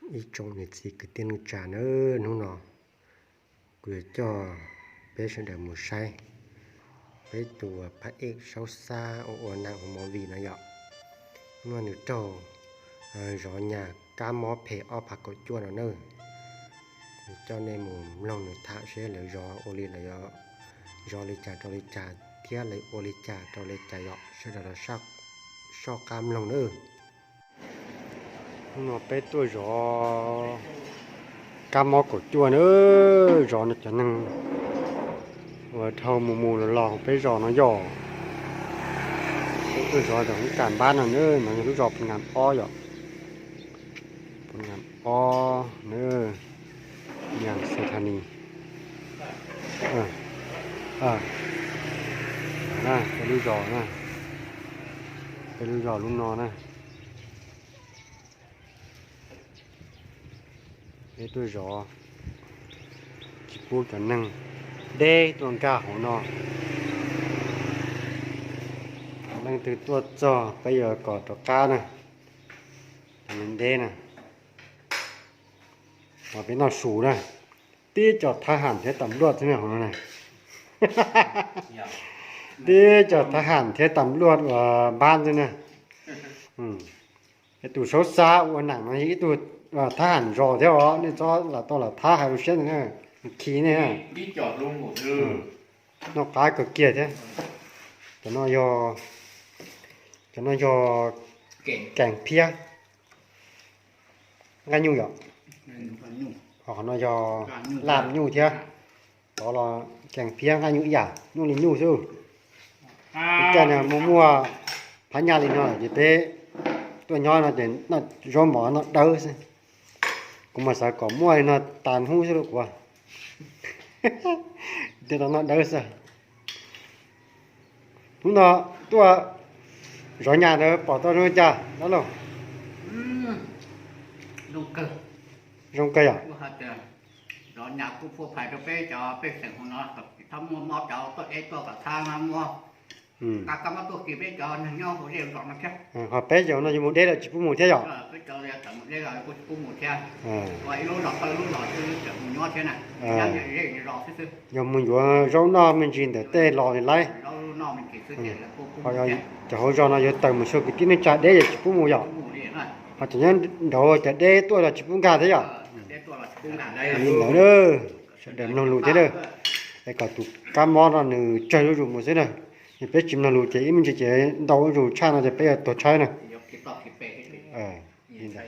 Ib tsoom niam txiv kwv tij neej tsa na, hnub no kuv yuav coj peb sawv daws mus saib peb tus phab ej Saub Xab ua ua neej ua movie no yom. Hnub no nws raug zov nyas kab mob phem ob phav kaum cuaj no na. Nws coj nej mus mloog nws tham seb lawv zov ua li, lawv zov li cas rau li cas thiab lawv ua li cas rau li cas yom. Sawv daws los soj qab mloog na. Hnub no peb tuaj zov kab mob kaum cuaj na, zov no cov neeg uas dhau mus mus los los peb zos no yom. Peb tuaj zov tom hoob kas npab no na, no yog lub zos Phu Ngam ob yom. Phu Ngam ob na, Nyam Xes Thas Nis. Peb lub zos na, peb lub zos lub no na. Peb tuaj zov, tsis pub cov neeg deb tuaj nkag hauv no. Leej twg tuaj txog peb yuav kom rov qab na. Cov neeg deb na, mas peb noj su na. Tib co thab ham thiab tam luaj xwb na hauv no na. Tib co thab ham thiab tam luaj uas npab xwb na. Tus Saub Xab ua neej no yog ib tug thab ham zos thiab os, nej txhob lam tau lam thab hais rau siab ntawd na, khi nej. Noj qab kawg kiag thiab. Cov no yog, cov no yog kees phiab nqaij nyuj yom. Ho qhov no yog laj nyuj thiab. Tod los kees phiab nqaij nyuj ib yam, nyuj li nyuj xwb. Ib caj no muaj muaj phab nyaj li no ces peb tuaj nyob no ces noj zaub mov noj dawb xwb. Kuv mas xav kom muaj li no tas hnub xwb lauj kuv. Tej no noj dawb xwb. Hnub no tuaj zov nyas ntawd pom tau zoo li cas dab laug? Zoo kawg yom. Ho peb cov no yuav mus deb lawm tsis pub mus thiab yom? Yog mus yuav zaub noj me ntsis ntawm tej los li lauj. Ho cov hauv zos no yuav tawm mus xyuas kwv tij neej tsa deb yog tsis pub mus yom? Ho cov nyob nraud cov deb tuaj los tsis pub nkag thiab yom? Li ntawd, sawv daws mloog lus thiab na, es kom tus kab mob no nws tsawg zuj zus mus xwb na. Yog peb tsis mloog lus ces ib me ntsis ces ntau zuj zus tshaj no ces peb yuav tuag tshaib na. Li ntawd.